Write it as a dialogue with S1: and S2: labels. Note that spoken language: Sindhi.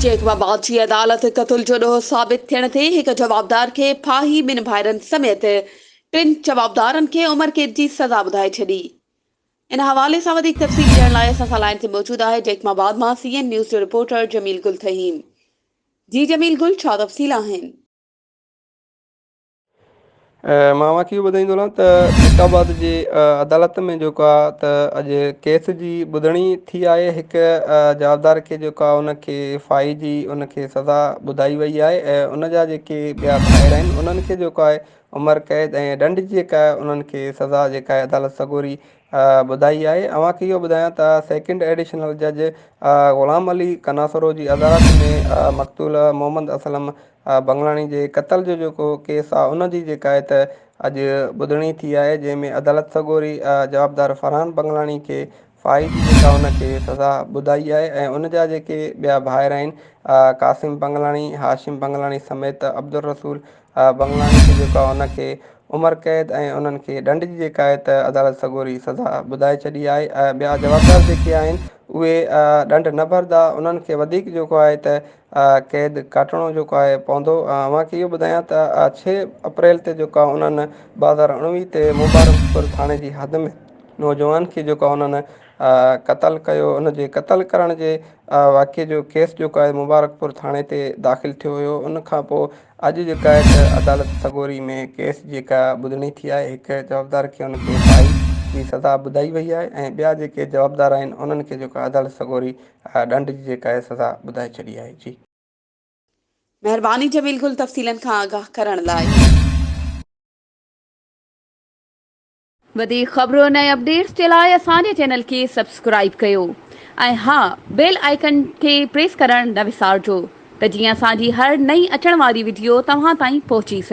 S1: جيڪب آباد جي عدالت قتل جو ڏوهه ثابت ٿيڻ تي هڪ جوابدار کي ڦاهي ٻن ڀائرن سميت ٽن جوابدارن کي عمر قيد جي سزا ٻڌائي ڇڏي. ان حوالي سان وڌيڪ تفصيل ڏيڻ لاء اسان سان لائين تي موجود آهي جيڪب آباد مان سي اين نيوز جو رپورٽر جميل گل ٿهيم. جي جميل گل ڇا تفصيل آهن؟
S2: مان اوهان کي اهو ٻڌائيندو هلان ته جيڪب آباد جي عدالت ۾ جيڪو آهي ته اڄ ڪيس جي ٻڌڻي ٿي آهي هڪ جوابدار کي جيڪو آهي ان کي ڦاهي جي ان کي سزا ٻڌائي وئي آهي ۽ ان جا جيڪي ٻيا ڀائر آهن انهن کي جيڪو آهي عمر قيد ۽ ڏنڊ جي جيڪا آهي انهن کي سزا جيڪا آهي عدالت سڳوري ٻڌائي آهي اوهان کي اهو ٻڌايان ته سيڪنڊ ايڊيشنل جج غلام علي ڪناسرو جي عدالت ۾ مقتول محمد اسلم بنگلاڻي جي قتل جو جيڪو ڪيس آهي ان جي جيڪا آهي ته اڄ ٻڌڻي ٿي آهي جنهن ۾ عدالت سڳوري جوابدار فرحان بنگلاڻي کي ڦاهي جي جيڪا ان کي سزا ٻڌائي آهي ۽ ان جا جيڪي ٻيا ڀائر آهن قاسم بنگلاڻي، هاشم بنگلاڻي سميت عبدالرسول بنگلاڻي کي جيڪو آهي ان کي عمر قيد ۽ انهن کي ڏنڊ جي جيڪا آهي ته عدالت سڳوري سزا ٻڌائي ڇڏي آهي ۽ ٻيا جوابدار جيڪي آهن اهي ڏنڊ نه ڀردا انهن کي وڌيڪ جيڪو آهي ته قيد ڪاٽڻو جيڪو آهي پوندو. اوهان کي اهو ٻڌايان ته ڇهه اپريل تي جيڪو آهي انهن 2019 تي مبارڪپور ٿاڻي جي حد ۾ نوجوان کي جيڪو آهي انهن قتل ڪيو ان جي قتل ڪرڻ جي واقعي جو ڪيس جيڪو آهي مبارڪپور ٿاڻي تي داخل ٿيو هيو ان کان پوء اڄ جيڪا آهي ته عدالت سڳوري ۾ ڪيس جيڪا ٻڌڻي ٿي آهي هڪ جوابدار کي ان کي ڦاهي جي سزا ٻڌائي وئي آهي ۽ ٻيا جيڪي جوابدار آهن انهن کي جيڪو عدالت سڳوري ڏنڊ جي جيڪا آهي سزا ٻڌائي ڇڏي آهي جي.
S1: مهرباني جميل گل تفصيلن کان آگاهه ڪرڻ لاء. وڌيڪ خبرن ۽ اپڊيٽس جي لاء اسان جي چينل کي سبسڪرائيب ڪيو ۽ ها بيل آئيڪن کي پريس ڪرڻ نه وسارجو ته جيئن اسان جي هر نئين اچڻ واري وڊيو توهان تائين پهچي سگهي.